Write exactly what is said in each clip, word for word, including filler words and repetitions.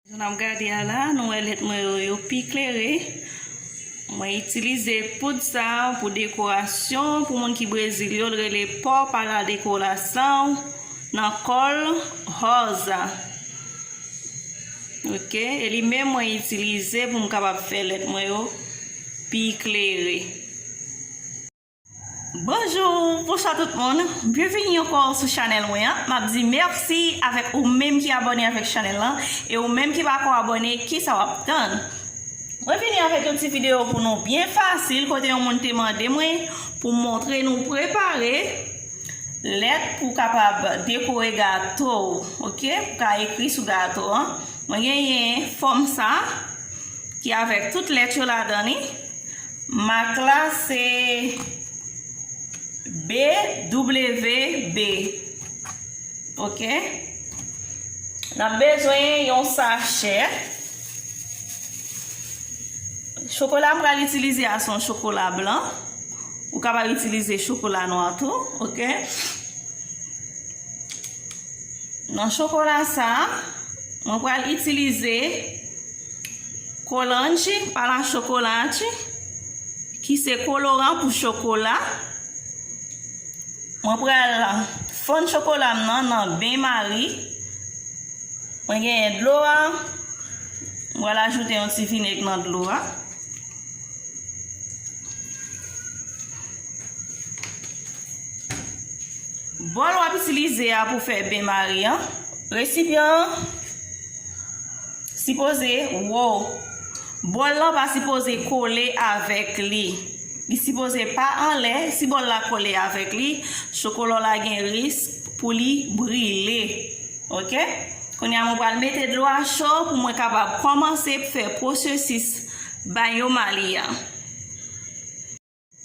Jan n ap gade a la, nou wè lèt mwen yo, yo pi klere. Mwen itilize poud sa pou dekorasyon. Pou moun ki Brezil yo, l rele pó para decoração na cor rosa. Ok, e li menm mwen itilize pou m kapab fè lèt mwen yo pi klere. Bonjou, bonswa tout moun. Byenveni ankò sou chanèl mwen an. M ap di mèsi avèk ou menm ki abòne avèk chanèl lan e ou menm ki pako abòne, kisa w ap tann? Mwen vini avèk yon ti videyo pou nou byen fasil, kote yon moun te mande mwen pou m montre nou prepare lèt pou kapab dekore gato, ok? Pou ka ekri sou gato an. Mwen genyen fòm sa ki avèk tout lèt yo ladan li. Mak la se B W B. Ok? N ap bezwen yon sachè. Chokola m pral itilize a se yon chokola blan. Ou kapab itilize chokola nwa tou, ok? Nan chokola sa, mwen pral itilize kolante para chocolate, ki se koloran pou chokola. Mwen pral fonn chokola m nan nan bain-marie. Mwen genyen dlo a. Mwen pral ajoute yon ti vinèg nan dlo a. Bòl w ap itilize a pou fè bain-marie an, resipyan an sipoze wo. Bòl lan pa sipoze kole avèk li. Li sipoze pa anlè. Si bòl la kole avèk li, chokola w la gen risk pou li brile. Ok? Kounye a, mwen pral mete dlo a cho pou mwen kapab kòmanse fè pwosesis bain-marie a.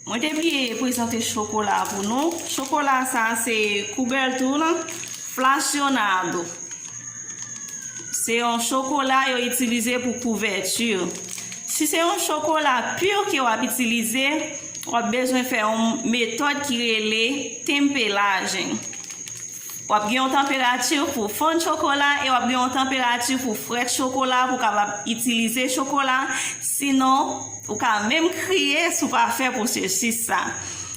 Mwen te bliye prezante chokola pou nou. Chokola sa se Cobertura Flacionado. Se yon chokola yo itilize pou kouvèti. Si se yon chokola pur ke w ap itilize, w ap bezwen fè yon metòd ki rele temperajen. W ap gen yon tanperati pou fonn chokola e w ap gen yon tanperati pou frèt chokola pou w kapab itilize chokola. Sinon, ou ka menm kriye si w pa fè pwosesis sa.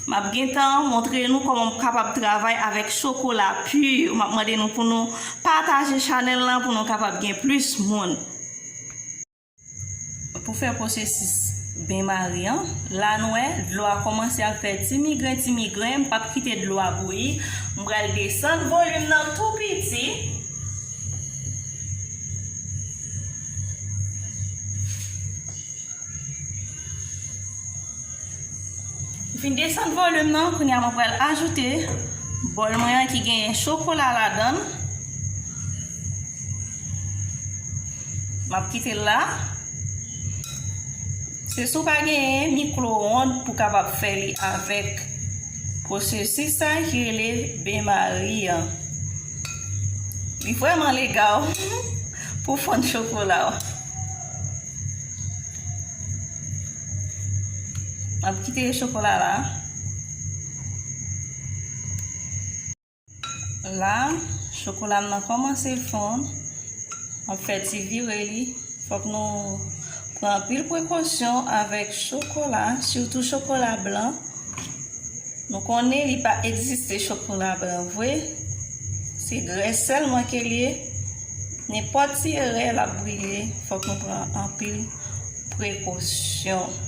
M ap gentan montre nou kòman w kapab travay avèk chokola pur. M ap mande nou pou nou pataje chanèl lan pou nou kapab gen plis moun. Pou fè pwosesis bain-marie an, la nou wè dlo a kòmanse ap fè ti migren, ti migren, m p ap kite dlo a bouyi. M pral desann volim nan tou piti. M fin desann volim nan, kounye a mwen pral ajoute bòl mwen an ki gen chokola ladan l. M ap kite l la. Se si w pa genyen mikwowonn pou kapab fè li avèk pwosesis sa ki rele bain-marie an. Li vrèman legal pou fonn chokola w. M ap kite chokola la. La, chokola m nan kòmanse fonn. M ap fè ti vire li. Fòk nou pran anpil prekosyon avèk chokola, sitou chokola blan. Nou konnen li pa egziste chokola blan vre. Se grès sèlman ke l ye. Nenpòt ti erè l ap brile. Fòk nou pran anpil prekosyon.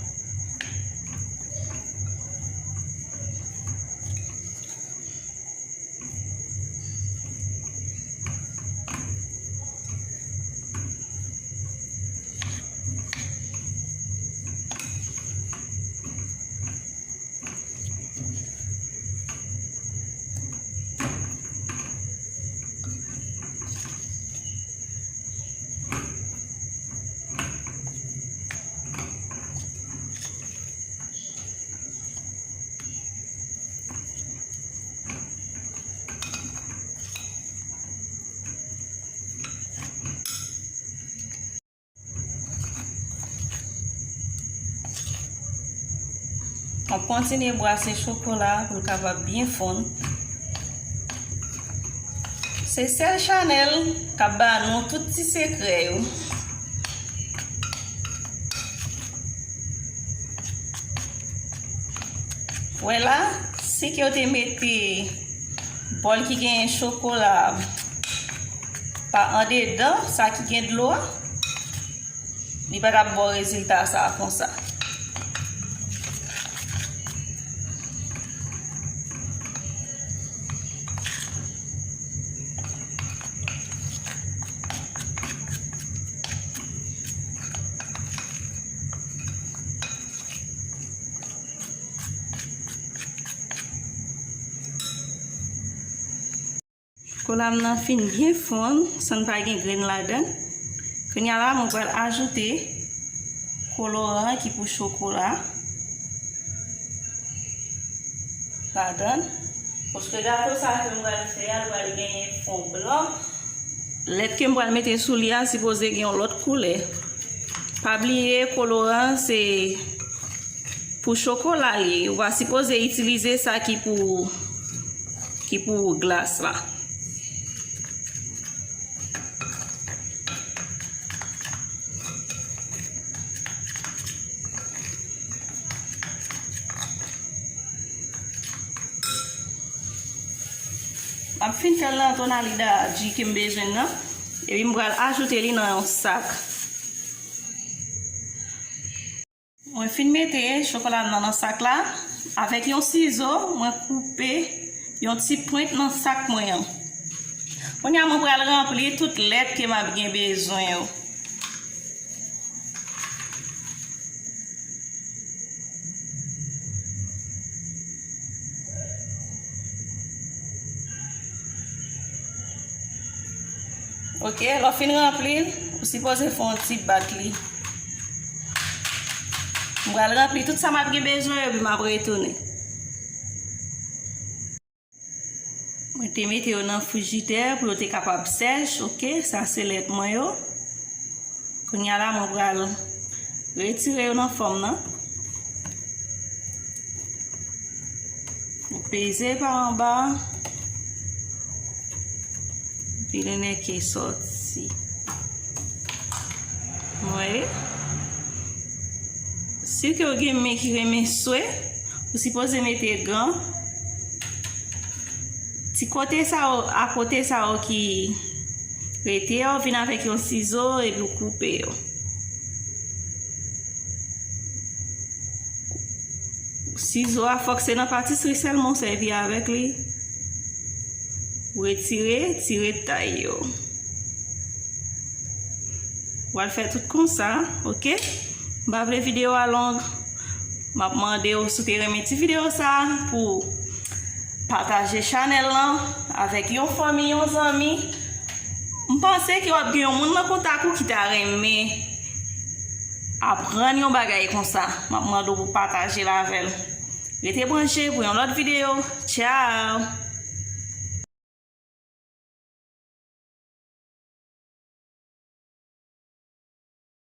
M ap kontinye brase chokola pou l kapab byen fonn. Se sèl chanèl k ap ba nou tout ti sekrè yo. Wè la, si ke w te mete bòl ki genyen chokola pa andedan, sa ki gen dlo a, li pa t ap ba w rezilta sa a konsa. Chokola m nan fin byen fonn, san n pa gen grenn ladan l. Kounye a la, mwen pral ajoute koloran ki pou chokola ladan l. Paske gato sa ke m pral fè a, l pral genyen fon blan. Lèt ke m pral mete sou li a sipoze gen yon lòt koulè. Pa bliye koloran se pou chokola li ye. Ou pa sipoze itilize sa ki pou, ki pou glas la. M ap fin fè l nan tonalida ji ke m bezwen nan. Epi m pral ajoute li nan yon sak. Mwen fin mete chokola m nan nan sak la. Avèk yon sizo, mwen koupe yon ti pwent nan sak mwen an. Kounye a, mwen pral ranpli tout lèt ke m ap gen bezwen yo. Ok, lè w fin ranpli l, ou sipoze fè yon ti bat li. M pral ranpli tout sa m ap gen bezwen yo, epi m ap retounen. Mwen te mete yo nan frijidè pou yo te kapab sèch, ok? Sa se lèt mwen yo. Kounye a la, mwen pral retire yo nan fòm nan. Mwen peze pa anba. Epi li nèke sòti. Mwen, si ke w gen men ki renmen swe, ou sipoze mete gan. Ti kote sa yo, akote sa yo ki rete yo, vin avèk yon sizo epi w koupe yo. Sizo a, fòk se nan patisri sèlman w sèvi avèk li. Ou retire ti retay yo. W al fè tout konsa, ok? M pa vle videyo a long. M ap mande w, si w te renmen ti videyo sa, pou pataje chanèl lan avèk yon fanmi, yon zanmi. M panse ke w ap gen yon moun nan kontak ou ki ta renmen aprann yon bagay konsa. M ap mande w pou pataje l avè l. Rete branche pou yon lòt videyo. Tchao!